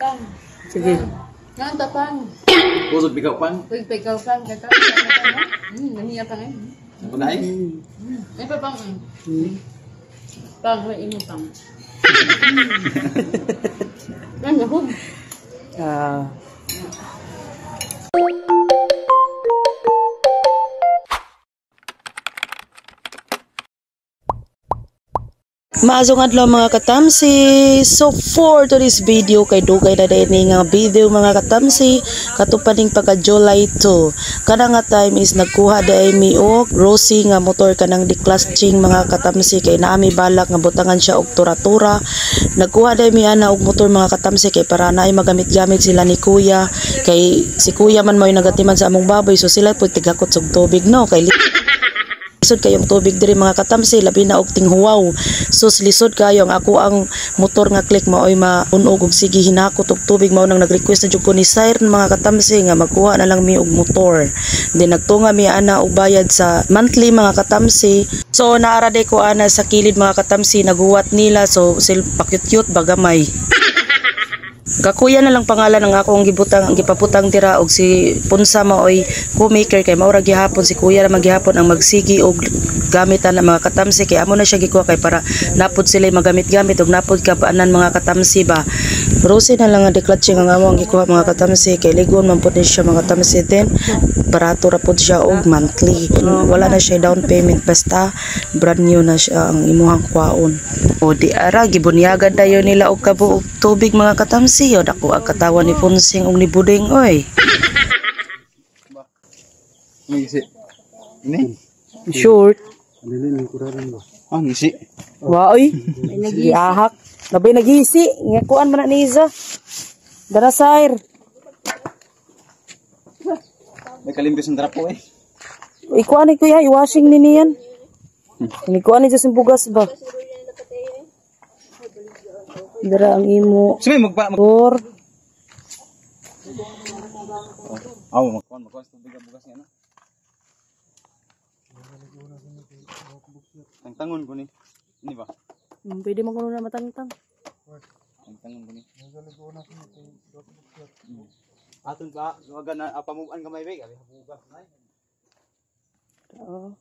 Pang. Sige. Nga tapang. Busog bikaw pang. Uy, pikaw pang kata. Namiya pa ngayon. Ako na eh. Ay pa pang. Pang, may imo pang. Ano hug? Ah. Maasong adlaw, mga katamsi. So for today's video kay dugay na din ni nga video, mga katamsi, katupaning pagka July 2. Kana nga time is nagkuha day mi og Rosie nga motor, kanang declutching, mga katamsi, kay naami balak nga butangan siya og tura-tura. Nagkuha day mi ana og motor, mga katamsi, kay para naay magamit-gamit sila ni kuya, kay si kuya man mo'y nagatiman sa among baboy, so sila pud tigakot og tubig, no, kay lisod kayong tubig diri, mga katamsi, labi na og tinghuwaw. Sus, lisod kayo ang ako ang motor nga click maoy maunog og sige hinakot og tubig. Mao nang nag-request na jud ko ni Sir, mga katamsi, nga magkuha na lang mi og motor. Then nagtunga mi ana og bayad sa monthly, mga katamsi. So naara day ko ana sa kilid, mga katamsi, naguwat nila, so sil pakyut-cute bagamay. Kakuya na lang pangalan ang akong gibutang, ang gipaputang dira, og si Punsa maoy co-maker, kay mao ra gihapon si kuya ra gihapon ang magsigi og gamitan ng mga katamsi, kay amo na siya gikuha kay para napod sila magamit-gamit og napod kabaanan, mga katamsi ba. Rosy na lang ang declutching ang amo ang gikuha, mga katamsi, kay ligon man pud ni siya, mga katamsi. Then barato ra pud siya og monthly, wala na siya down payment, basta brand new na siya ang imuhang kwaon. O di ara gibunyagan dayon nila og kabuok tubig, mga katamsi. O dako ang katawa ni Ponsing og ni Buding oy. Ngisi. Ini. Short. Ah, ngisi. Wa oy. Giahak. Nabay nagisi. Nga kuan man na ni Iza. Dara, sir. May kalimpis ng drapo eh. Ikuan ni kuya, i-washing ni niyan. Ikuan ni sa bugas ba? Dara ang imo. Sige, magpa mag Por. Aw, magkuan magkuan sa tubig ang bugas niya no. Tangtangon ko ni. Ini ba? Pwede mo kuno na matangtang. Tangtangon ko ni. Aton ka, waga na pamuan gamay ba? Bugas na. Oo.